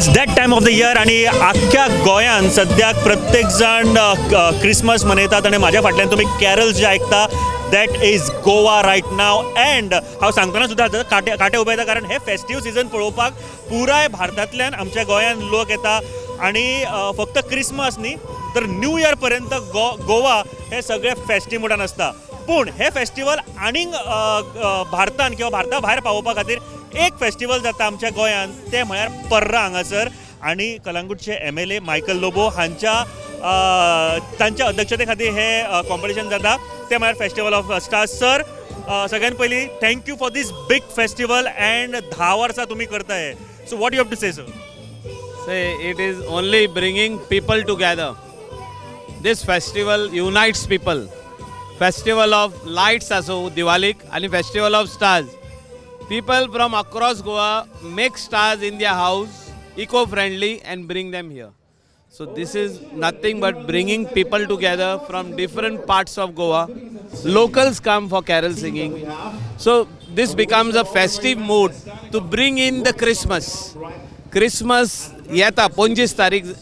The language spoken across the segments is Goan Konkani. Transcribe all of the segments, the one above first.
It's that time of the year आणि आख्ख्या गोंयान सद्याक प्रत्येक जाण क्रिसमस मनयतात आनी म्हाज्या फाटल्यान तुमी कॅरल्स जे आयकता, that is Goa right now. And हांव सांगतना सुद्दां आतां कांटे कांटे उबे येता, कारण हे फेस्टीव सिजन पळोवपाक पुराय भारतांतल्यान आमच्या गोंयान लोक येता आनी फक्त क्रिसमस न्ही तर न्यू इयर पर्यंत गोवा हे सगळे फेस्टीव मुडान आसता. पूण हे फेस्टिवल आनीक भारतान किंवा भारता भायर पावोवपा खातीर एक फेस्टिवल जाता आमच्या गोंयांत, तें म्हळ्यार पर्रा हांगासर आनी कलंगूटचे एमएलए मायकल लोबो हांच्या तांच्या अध्यक्षते खातीर हे कॉम्पिटिशन जाता, तें म्हळ्यार फेस्टिवल ऑफ स्टार्स. सर, सगळ्यात पयलीं thank you for this big festival and 10 वर्सां तुमी करताय. So what you have to say, sir? Say it is only bringing people together. This festival unites people. Festival of lights आसूं दिवालीक आनी festival of stars. People from across Goa make stars in their house, eco friendly, and bring them here. So this is nothing but bringing people together from different parts of Goa. Locals come for carol singing. So this becomes a festive mood to bring in the Christmas. Christmas येता 25 तारीख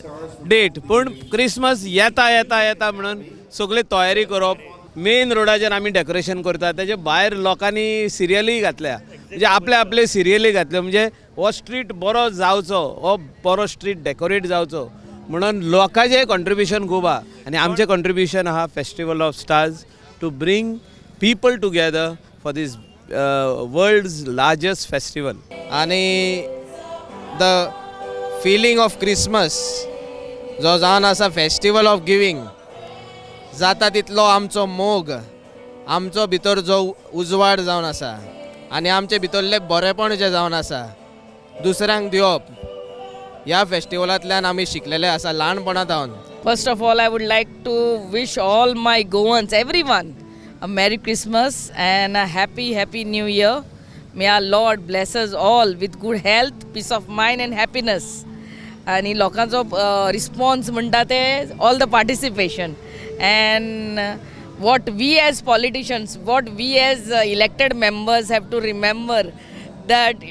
डेट, पूण क्रिसमस येता येता येता म्हणून सगळी तयारी करप. मेन रोडाचेर आमी डेकोरेशन करता, तेजे भायर लोकांनी सिरियलीय घातल्या, म्हणजे आपले आपले सिरियली घातल्यो, म्हणजे हो स्ट्रीट बरो जावचो, हो बरो स्ट्रीट डेकोरेट जावचो म्हणून लोकांचें कॉन्ट्रिब्युशन खूब आहा आनी आमचें कॉन्ट्रिब्युशन आहा festival of stars, to bring people together for this world's largest festival. आणि the feeling of Christmas जो जावन आसा फेस्टिवल ऑफ गिवींग, जाता तितलो आमचो मोग, आमचो भितर जो उजवाड जावन आसा आनी आमचे भितरलें बरेपण जें जावन आसा दुसऱ्यांक दिवप, ह्या फेस्टिवलांतल्यान आमी शिकलेले आसा ल्हानपणा सावन. First of all, I would like to wish all my Goans, everyone, a Merry Christmas and a happy, happy New Year. May our Lord bless us all with good health, peace of mind, and happiness. आनी लोकांचो रिस्पॉन्स म्हणटा ते all the participation and what we as politicians, what we as elected members have to remember that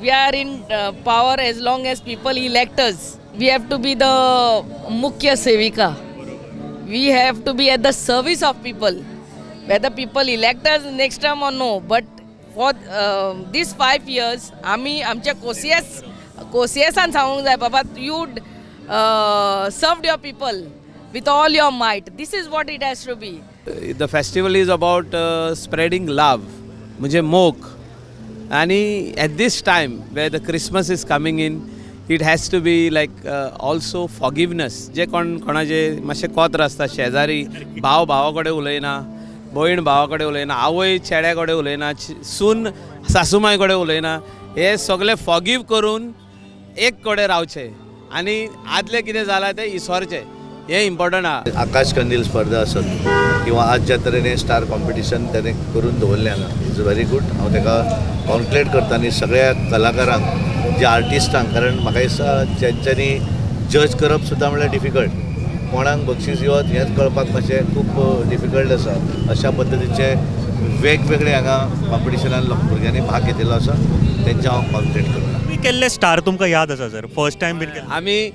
we are in power as long as people elect us. We have to be the मुख्य सेविका. We have to be at the service of people. Whether people elect us next term or no, but for these 5 years, आमी आमच्या कोसियस कोसियसान सांगूंक जाय, बाबा, you served your people with all your might. This is what it has to be. The festival is about spreading love, म्हणजे मोग, आणि at this time where the Christmas is coming in, it has to be like also forgiveness. जे कोण कोणाचे मातशे कोत्र आसता, शेजारी, भाव भावा कडेन उलयना, भयण भावा कडेन उलयना, आवय चेड्या कडेन उलयना, सून सासूमाय कडेन उलयना, हे सगळे फॉरगीव करून एक कडेन रावचे आनी आदलें कितें जालां तें इसोरचें. हें इम्पॉर्टंट आहा. आकाश कंदील स्पर्धा आसत किंवा आज ज्या तरेन स्टार कॉम्पिटिशन त्याने करून दवरलें हांगा, is very good. हांव ताका कॉंग्रेट करता आनी सगळ्या कलाकारांक, जे आर्टिस्टांक, कारण म्हाका दिसता तेंच्यांनी जज करप सुद्दां म्हणल्यार डिफिकल्ट. कोणाक बक्षीस दिवप हेंच कळपाक मातशें खूब डिफिकल्ट आसा. अशा पद्दतीचे वेगवेगळे हांगा कॉम्पिटिशनान लोक भुरग्यांनी भाग घेतिल्लो आसा, तेंचें हांव कॉन्ग्रेट करता. तुमी केल्ले स्टार तुमकां याद आसा सर, फर्स्ट टायम बीन केल्ले? आमी,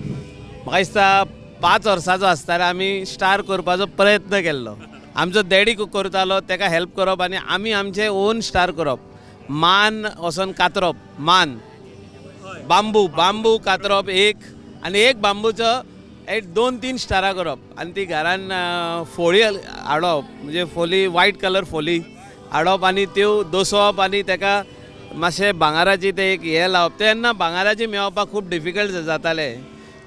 म्हाका दिसता, 5 वर्साचो आसतना आमी स्टार करपाचो प्रयत्न केल्लो. आमचो डॅडी करतालो, ताका हेल्प करप आनी आमी आमचे ओन स्टार करप. मान वचोन कातरप, मान, बांबू, बांबू कातरप एक आनी एक बांबूचो एक दोन तीन स्टारां करप आनी ती घरान फोळी हाडप, म्हणजे फोली, वायट कलर फोली हाडप आनी त्यो दसोवप आनी ताका मातशें भांगराची ते एक हें लावप. तेन्ना भांगराची मेळोवपाक खूब डिफिकल्ट जातालें.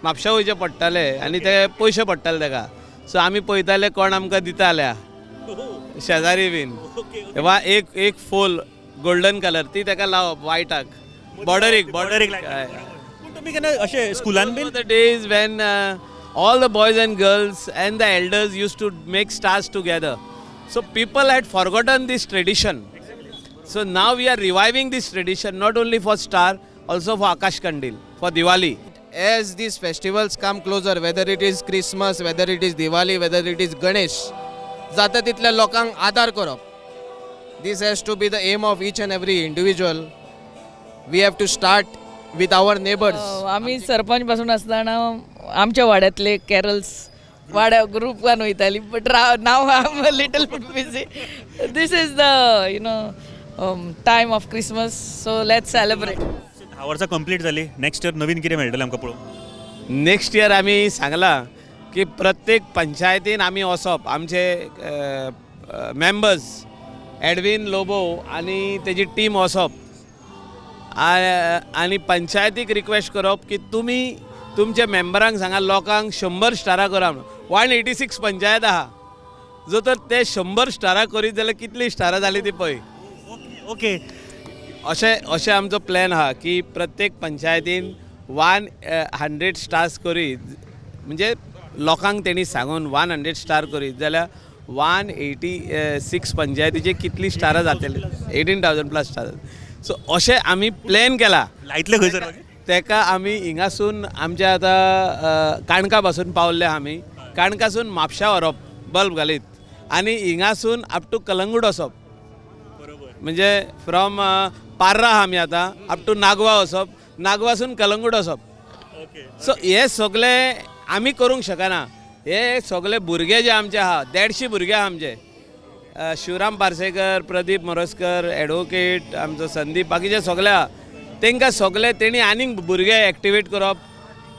म्हापशा वयचें पडटालें आनी ते पयशे पडटाले ताका. सो आमी पळयताले कोण आमकां दिता जाल्यार शेजारी बीन, वा एक एक फोल गोल्डन कलर, ती ताका लावप वायटाक, बॉर्डरीक. बॉर्डरीक. पूण तुमी केन्ना अशें स्कुलान बीन The days when all the boys and girls and the elders used to make stars together. So people had forgotten this tradition. So now we are reviving this tradition, not only for star, also for Akash Kandil, for Diwali. As these festivals come closer, whether it is Christmas, whether it is Diwali, whether it is Ganesh, जाता तितल्या लोकांक आदार करप, this has to be the aim of each and every individual. We have to start with our neighbours. आमी सरपंच पासून आसतना आमच्या वाड्यांतले कॅरल्स वाड्या ग्रुपान वयताली, but now I am a little bit busy. This is the time of Christmas, so let's celebrate. 10 वर्सां कंप्लीट जाली, नेक्स्ट इयर नवीन कितें मेळटलें आमकां पळोवंक? नेक्स्ट इयर आमी सांगलां की प्रत्येक पंचायतीन आमी वचप, आमचे मेंबर्स एडवीन लोबो आनी तेजी टीम वचप आनी पंचायतीक रिक्वेस्ट करप की तुमी तुमच्या मेंबरांक सांगा, लोकांक 100 स्टारां करा म्हणून. 186 पंचायत आहा, जो तर ते 100 स्टारां करीत जाल्यार कितलीं स्टारां जालीं ती पळय. ओके. अशें अशें आमचो प्लॅन आहा की प्रत्येक पंचायतीन 100 स्टार्स करीत, म्हणजे लोकांक तेणी सांगून 100 स्टार करीत जाल्यार 186 पंचायतीचे कितली स्टारां जातली, 18,000 प्लस स्टार. सो अशें आमी प्लॅन केला. लायतले खंय सर? तेका आमी हिंगासून आमच्या आतां काणका पासून पावल्ले आहा आमी, काणकासून म्हापशा व्हरप बल्ब घालीत आनी हिंगासून अप टू कलंगूट वचप. म्हणजे फ्रॉम पार्रा आहा आमी आतां अप टू नागवा वचप, नागवासून कलंगूट वचप. सो हे सगळे आमी करूंक शकना, हे सगळे भुरगे जे आमचे आहा, 150 भुरगे आहा आमचे, शिवराम पार्सेकर, प्रदीप मोरजकर एडवोकेट, आमचो संदीप, बाकीचे सगळे आहा, तांकां सगळे तेणी आनीक भुरगे एक्टिवेट करप.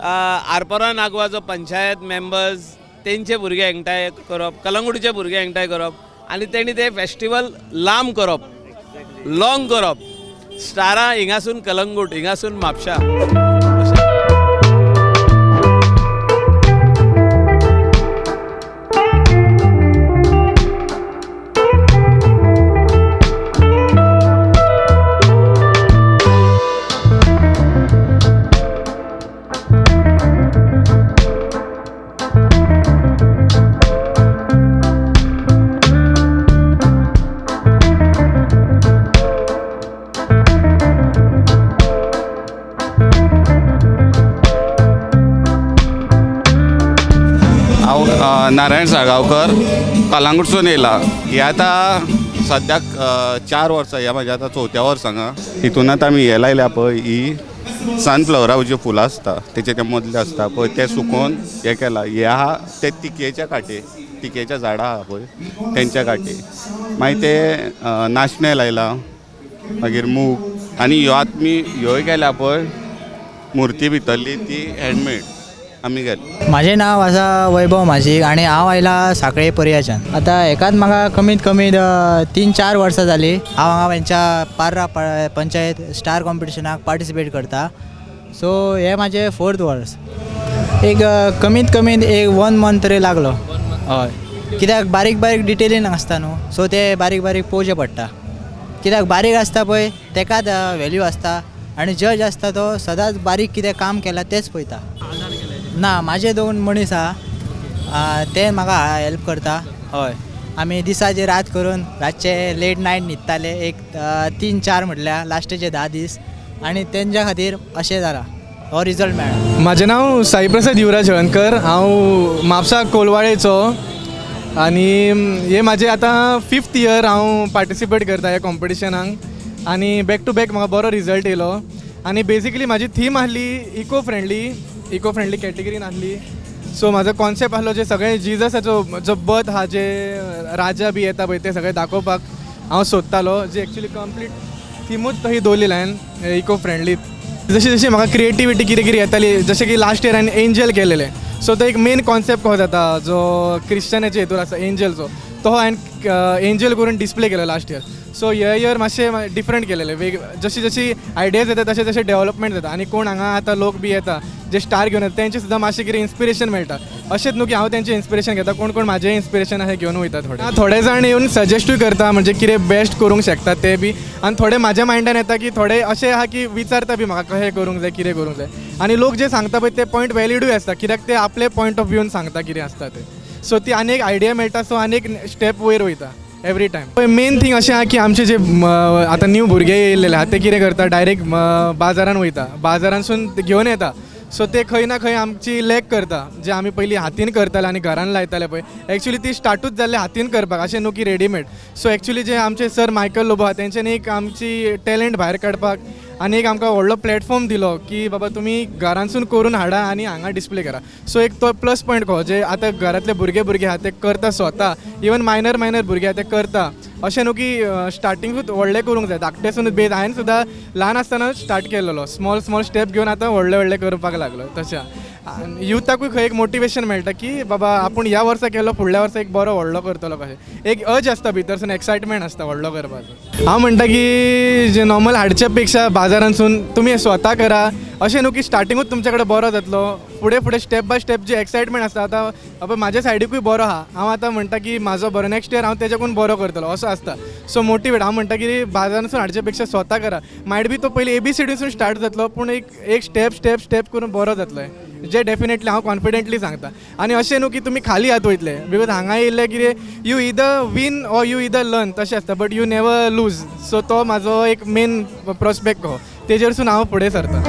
आरपोरा नागवाचो पंचायत मेंबर्स तेंचे भुरगे एकठांय करप, कलंगूटचे भुरगे एकठांय करप आनी तेणी ते फेस्टिवल लांब करप, लॉंग करप. स्टारां हिंगासून कलंगूट, हिंगासून म्हापशा. हांव नारायण साळगांवकर, कलांगूटसून येयला. हे आतां सद्याक 4 वर्सां, ह्या म्हाज्या आतां चवथ्या वर्सा हांगा. हितून आतां आमी हें लायल्या पळय, ही सनफ्लावरा ज्यो फुलां आसता तेचे ते मदले आसता पळय, ते सुकोवन हें केलां. हे आहा ते तिकेच्या काटे, तिकेच्या झाडां आहा पळय तेंच्या काटे. मागीर ते नाशणें लायलां, मागीर मूग, आनी ह्यो आतां आमी ह्योय केल्या पळय मुर्ती भितरली ती हँडमेड आमी केली. म्हाजें नांव आसा वैभव म्हाजीक आनी हांव आयला सांखळे पर्याच्यान. आतां हेकाच म्हाका कमीत कमी 3-4 वर्सां जालीं हांव हांगा हेंच्या पार्रा पंचायत स्टार कॉम्पिटिशनाक पार्टिसिपेट करता. सो हें म्हाजें 4th वर्स. एक कमीत कमी एक 1 मंथ तरी लागलो. हय, कित्याक बारीक बारीक डिटेलीन आसता न्हू, सो ते बारीक बारीक पळोवचें पडटा. कित्याक बारीक आसता पळय तेकाच वेल्यू आसता आनी जज आसता तो सदांच बारीक कितें काम केलां तेंच पळयता. ना, म्हाजे 2 मनीस आहा, ते म्हाका हेल्प करता. हय, आमी दिसाची रात करून रातचे लेट नायट न्हिदताले, एक 3-4 म्हटल्यार लास्टाचे 10 दीस, आनी तेंच्या खातीर अशें जालां, हो रिजल्ट मेळ्ळा. म्हाजें नांव साईप्रसाद युवराज हळणकर, हांव म्हापसा कोलवाळेचो आनी हे म्हाजें आतां 5th year हांव पार्टिसिपेट करता ह्या कॉम्पिटिशनाक आनी बॅक टू बॅक म्हाका बरो रिजल्ट येयलो. आनी बेजिकली म्हाजी थीम आहली इको फ्रेंडली, इको फ्रेंडली कॅटेगरीन आहली. सो म्हाजो कॉन्सेप्ट आहलो जे सगळे जिजसाचो जो बर्थ आहा, जे राजा बी येता पळय ते सगळे दाखोवपाक हांव सोदतालो, जे एक्चुली कंप्लीट थिमूच तशी दवरलेली हांवें इको फ्रेंडली. जशी जशी म्हाका क्रिएटिविटी कितें कितें येताली, जशें की लास्ट इयर हांवें एंजल केलेलें, सो तो एक मेन कॉन्सेप्ट कसो जाता जो क्रिश्चनाचे हितूर आसा एंजलचो, तो हांवें एंजल करून डिस्प्ले केलो लास्ट इयर. सो हे इयर मातशें डिफरंट केलेलें, वेग जशी जशी आयडियाज येता तशें तशें डेवलपमेंट जाता आनी कोण हांगा आतां लोक बी येता जे स्टार घेवन येता तेंचे सुद्दां मातशें कितें इन्स्पिरेशन मेळटा. अशेंच न्हू की हांव तेंचें इन्स्पिरेशन घेता, कोण कोण म्हाजें इन्स्पिरेशन अशें घेवन वयता. थोडे थोडे जाण येवन सजेस्टूय करता म्हणजे कितें बेस्ट करूंक शकता ते बी, आनी थोडे म्हाज्या मायंडान येता की थोडे अशें आहा की विचारता बी म्हाका कशें करूंक जाय, कितें करूंक जाय, आनी लोक जे सांगता पळय ते पॉयंट वॅलिडूय आसता कित्याक ते आपले पॉयंट ऑफ व्यून सांगता कितें आसता ते. सो ती आनी एक आयडिया मेळटा, सो आनी एक स्टेप वयर वयता एवरी टायम. मेन थींग अशें आहा की आमचे जे आतां न्यू भुरगे येयल्ले आहा ते कितें करता, डायरेक्ट बाजारान वयता, बाजारानसून घेवन येता. सो ते खंय ना खंय आमची लॅक करता, जे आमी पयलीं हातीन करताले आनी घरान लायताले पळय, एक्चुली ती स्टार्टूच जाल्ले हातीन करपाक, अशें न्हू की रेडीमेड. सो एक्चुली जे आमचे सर मायकल लोबो आहा तेंच्यांनी एक आमची टॅलंट भायर काडपाक आनी एक आमकां व्हडलो प्लॅटफॉर्म दिलो की बाबा तुमी घरांसून करून हाडा आनी हांगा डिस्प्ले करा. सो एक तो प्लस पॉयंट कहो जे आतां घरांतले भुरगे भुरगे आहा ते करता स्वता, इवन मायनर मायनर भुरगे आहा ते करता. अशें न्हू की स्टार्टिंगूच व्हडलें करूंक जाय, धाकटेसून बेज. हांवें सुद्दां ल्हान आसतना स्टार्ट केलेलो, स्मॉल स्मॉल स्टेप घेवन आतां व्हडले व्हडले करपाक लागलो. तशें युथाकूय खंय एक मोटिवेशन मेळटा की बाबा आपूण ह्या वर्सा केलो, फुडल्या वर्सा एक बरो व्हडलो करतलो कशें. एक अर्ज आसता भितरसून, एक्सायटमेंट आसता व्हडलो करपाचो. हांव म्हणटा की जे नॉर्मल हाडच्या पेक्षा बाजारांसून तुमी स्वता करा. अशें न्हू की स्टार्टिंगूच तुमचे कडेन बरो जातलो, फुडें फुडें स्टेप बाय स्टेप जी एक्सायटमेंट आसता. आतां बाबा म्हाज्या सायडीकूय बरो आहा, हांव आतां म्हणटा की म्हाजो बरो, नेक्स्ट इयर हांव तेज्याकून बरो करतलो असो आसता. सो मोटिवेट हांव म्हणटा की बाजारांसून हाडच्या पेक्षा स्वता करा. मायट बी तो पयलीं एबीसीडीसून स्टार्ट जातलो, पूण एक एक स्टेप स्टेप स्टेप करून बरो जातलो, जे डेफिनेटली हांव कॉन्फिडंटली सांगता. आनी अशें न्हू की तुमी खाली हात वयतले, because हांगा येयल्ले कितें, you either win or you either learn तशें आसता, but you never lose. So तो म्हाजो एक मेन प्रोस्पेक्ट कहो, तेजेरसून हांव फुडें सरता.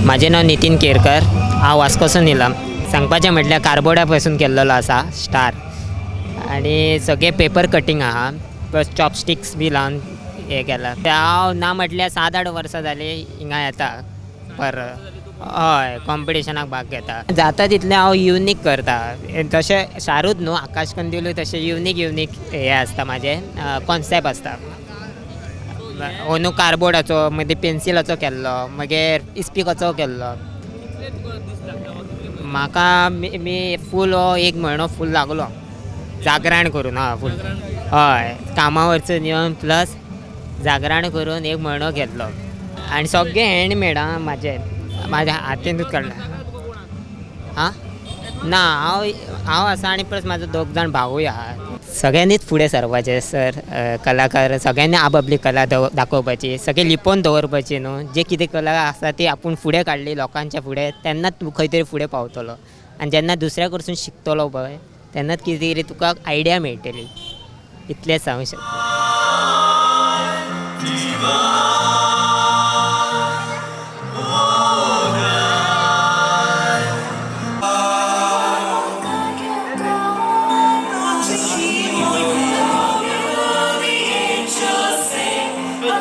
म्हाजें नांव नितीन केरकर. हांव वास्कोसून येयलां. सांगपाचें म्हटल्यार कार्डबोर्डा पासून केल्लेलो आसा स्टार आनी सगळें पेपर कटींग आहा, प्लस चॉपस्टिक्स बी लावन हें केलां तें. हांव ना म्हटल्यार 7-8 वर्सां जालीं हिंगा येता पर, हय, कॉम्पिटिशनाक भाग घेता. जाता तितलें हांव युनीक करता. तशें स्टारूच न्हू, आकाश कंदिलूय तशें युनीक युनीक हें आसता, म्हाजें कॉन्सेप्ट आसता. अंदू कार्डबोर्डाचो, मागीर पेन्सिलाचो केल्लो, मागीर इस्पिकाचो केल्लो. म्हाका मी मी फूल हो एक म्हयनो फूल लागलो जागराण करून. हा, फूल, हय, कामा वरसून येवन प्लस जागराण करून एक म्हयनो घेतलो आनी सगळें हँडमेड. आं, म्हाजें म्हाज्या हातीनूच काडलां. आं, ना, हांव हांव आसा आनी प्लस म्हाजो दोग जाण भावूय आहा. सगळ्यांनीच फुडें सरपाचें सर. कलाकार सगळ्यांनी आप आपली कला दाखोवपाची, सगळें लिपोवन दवरपाची न्हू. जे कितें कला आसा ती आपूण फुडें काडली लोकांच्या फुडें, तेन्नाच तूं खंय तरी फुडें पावतलो. आनी जेन्ना दुसऱ्या कडसून शिकतलो पळय, तेन्नाच कितें तरी तुका आयडिया मेळटली. इतलेंच सांगूं शकता.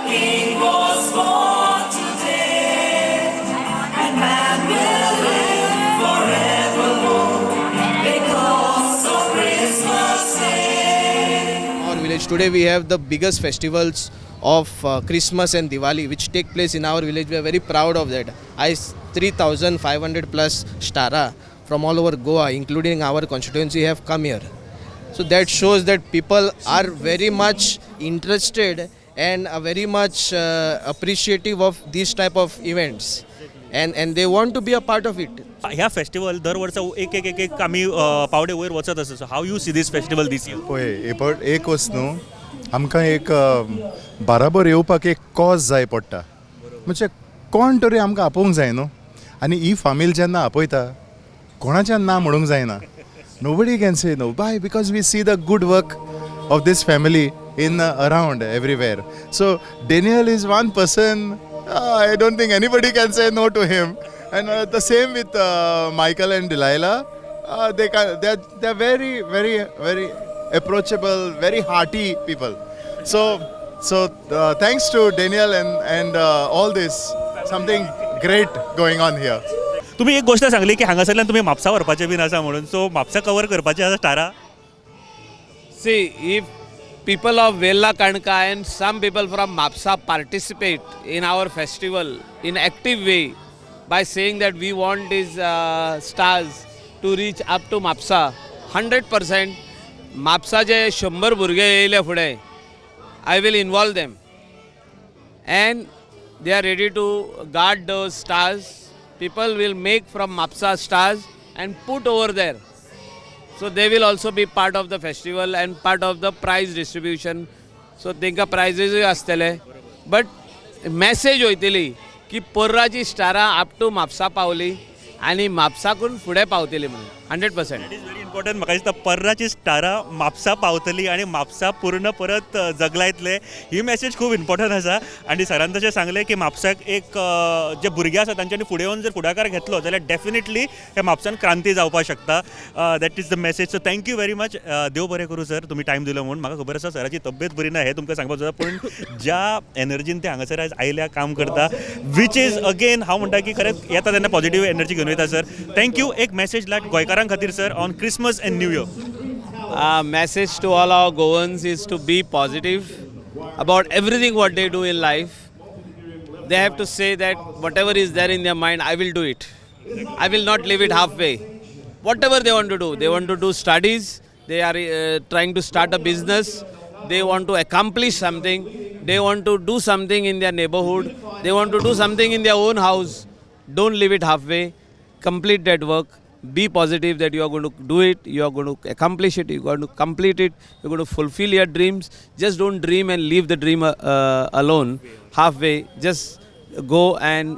King was born today, and man will live forevermore because of Christmas Day. Our village today we have the biggest festivals of Christmas and Diwali, which take place in our village. We are very proud of that. I 3500 plus stara from all over Goa, including our constituency, have come here. So that shows that people are very much interested and are very much appreciative of these type of events, and they want to be a part of it. ह्या फेस्टिवल दर वर्सा एक एक एक एक आमी पावडे वयर वचत आसा. How you see this festival this year? पळय, हे एक वस्त न्हू, आमकां एक बाराबर येवपाक एक कॉज जाय पडटा. म्हणजे कोण तरी आमकां आपोवंक जाय न्हू. आनी ही फामील जेन्ना आपयता, कोणाच्यान ना म्हणूंक जायना. Nobody can say no. Why? Because we see the good work of this family in around everywhere. So Daniel is one person, I don't think anybody can say no to him. And the same with Michael and Delilah. They're very, very, very approachable, very hearty people. So thanks to Daniel and all this, something great going on here. तुमी एक गोश्ट सांगली की हांगासरल्यान तुमी म्हापसा व्हरपाचें बीन आसा म्हणून, सो म्हापसा कवर करपाचें आसा स्टारा? See, if people of Velha Kanka and some people from Mapsa participate in our festival in active way by saying that we want these stars to reach up to Mapsa, 100% म्हापसाचे 100 भुरगे येयले फुडें I will involve them and they are ready to guard those stars. People will make from Mapsa stars and put over there. So they will also be part of the festival and part of the prize distribution. So तांकां प्रायजीसूय आसतले, बट मॅसेज वयतली की पर्राची स्टारां अप टू म्हापसा पावली आनी म्हापसाकून फुडें पावतली म्हणून. 100%. Is very important. म्हाका दिसता पर्राची स्टारां म्हापसा पावतली आनी म्हापसा पूर्ण परत जगलायतले, ही मॅसेज खूब इम्पॉर्टंट आसा. आनी सरान तशें सांगलें की म्हापसाक एक जे भुरगे आसा तांच्यांनी फुडें येवन जर फुडाकार घेतलो जाल्यार डेफिनेटली ह्या म्हापसान क्रांती जावपाक शकता. That is the message. So thank you very much. देव बरें करूं सर, तुमी टायम दिलो म्हूण. म्हाका खबर आसा सराची तब्येत बरी ना, हें तुमकां सांगपाक जाता, पूण ज्या एनर्जीन ते हांगासर आयज आयल्या, काम करता, which is again हांव म्हणटा की खरेंच येता तेन्ना पॉझिटीव एनर्जी घेवन येता. Sir, thank you. एक मॅसेज लायक गोंयकारां खातीर, sir, on Christmas and New Year. Message to all our Goans is to be positive about everything what they do in life. They have to say that whatever is there in their mind, I will do it. I will not leave it halfway. Whatever they want to do, they want to do studies, they are trying to start a business, they want to accomplish something, they want to do something in their neighborhood, they want to do something in their own house. Don't leave it halfway. Complete that work. Be positive that you are going to do it, you are going to accomplish it, you are going to complete it, you are going to fulfill your dreams. Just don't dream and leave the dream alone halfway. Just go and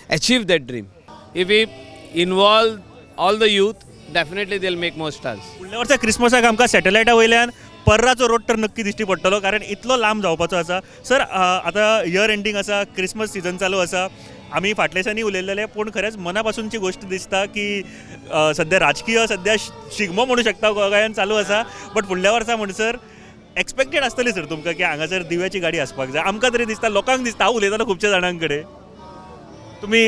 achieve that dream. If we involve all the youth, definitely they'll make more stars. फुडल्या वर्सा क्रिसमसाक आमकां सॅटलायटा वयल्यान पर्राचो रोड तर नक्की दिश्टी पडटलो, कारण इतलो लांब जावपाचो आसा. सर, आतां इयर एंडींग आसा, क्रिसमस सिजन चालू आसा. आमी फाटल्या दिसांनी उलयलेले, पूण खरेंच मना पासूनची गोश्ट दिसता की सद्या राजकीय सद्या शिगमो म्हणू शकता गोंयांत चालू आसा, बट फुडल्या वर्सा म्हणसर एक्सपेक्टेड आसतली सर तुमकां की हांगासर दिव्याची गाडी आसपाक जाय. आमकां तरी दिसता, लोकांक दिसता. हांव उलयतालो खुबश्या जाणां कडेन तुमी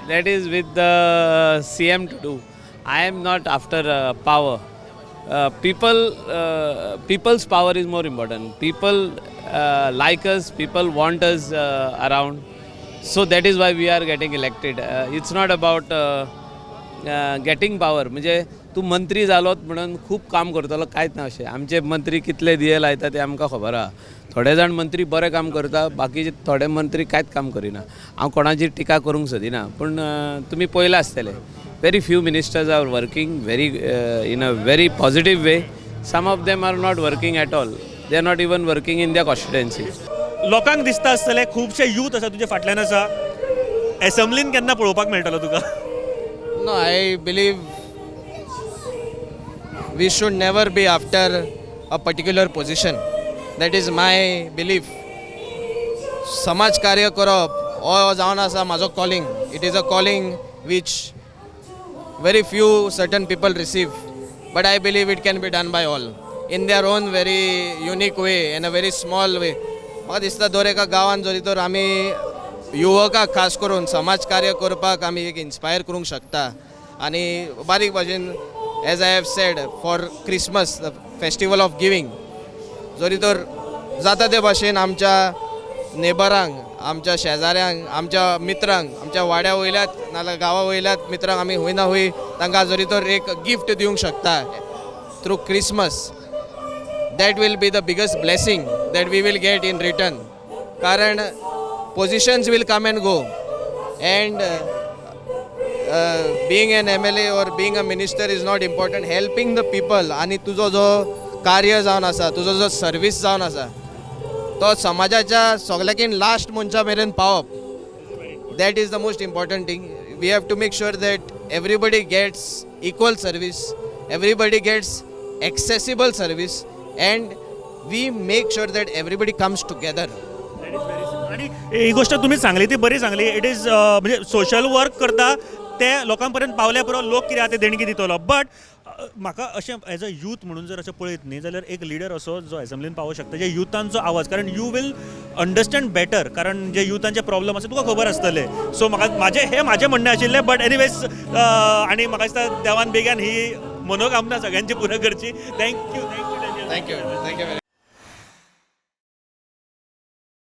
That is with the CM to do. I am not after power. People's power is more important. People like us. People want us around. So that is why we are getting elected. It's not about getting power. म्हणजे तूं मंत्री जालोत म्हणून खूब काम करतलो कांयच ना अशें. आमचे मंत्री कितले दिये लायता ते आमकां खबर आहा. थोडे जाण मंत्री बरें काम करता, बाकीचे थोडे मंत्री कांयच काम करिना. हांव कोणाची टिका करूंक सोदिना, पूण तुमी पळयलां आसतलें, very few ministers are working very in a very positive way. Some of them are not working at all. They are not even working in their constituency. लोकांक दिसता आसतलें, खुबशे यूथ आसा तुजे फाटल्यान आसा, एसम्बलीन केन्ना पळोवपाक मेळटलो तुका? No, I believe we should never be after a particular position. That is my belief. समाज कार्य करप हो जावन आसा म्हाजो calling. It is a calling which very few certain people receive, but I believe it can be done by all in their own very unique way, in a very small way. म्हाका दिसता दर एका गांवांत जरी तर आमी युवकाक खास करून समाज कार्य करपाक आमी एक इन्स्पायर करूंक शकता आनी बारीक भाशेन, as I have said, for Christmas, the festival of giving, जरी तर जाता ते भाशेन आमच्या नेबरांक, आमच्या शेजाऱ्यांक, आमच्या मित्रांक, आमच्या वाड्या वयल्यात नाल्यार गांवा वयल्यात मित्रांक आमी खंय ना खंय तांकां जरी तर एक गिफ्ट दिवंक शकता through Christmas, that will be the biggest blessing that we will get in return. कारण positions will come and go, and being an MLA or being a minister is not important. Helping the people आनी तुजो जो कार्य जावन आसा, तुजो जो सर्वीस जावन आसा, तो समाजाच्या सगल्याकीन लास्ट मनशा मेरेन पावप, that is the most important thing. We have to make sure that everybody gets equal service, everybody gets accessible service, and we make sure that everybody comes together. आणि ही गोष्ट तुम्ही सांगली ती बरी सांगली. It is म्हणजे सोशल वर्क करता ते लोकां पर्यंत पावल्या पुरो, लोक कितें आहा ते देणगी दितलो. बट म्हाका अशें एज अ यूथ म्हणून जर अशें पळयत न्ही जाल्यार एक लिडर असो जो एसेंब्लीन पावोंक शकता, जे युथांचो आवाज, कारण you will understand better, कारण जे युथांचे प्रॉब्लम आसा तुका खबर आसतले. सो म्हाका म्हाजें हें म्हाजें म्हणणें आशिल्लें. बट एनिवेज, आनी म्हाका दिसता देवान बेगान ही मनोकामना सगळ्यांची पुरा करची. Thank you, thank you. Thank you, thank you.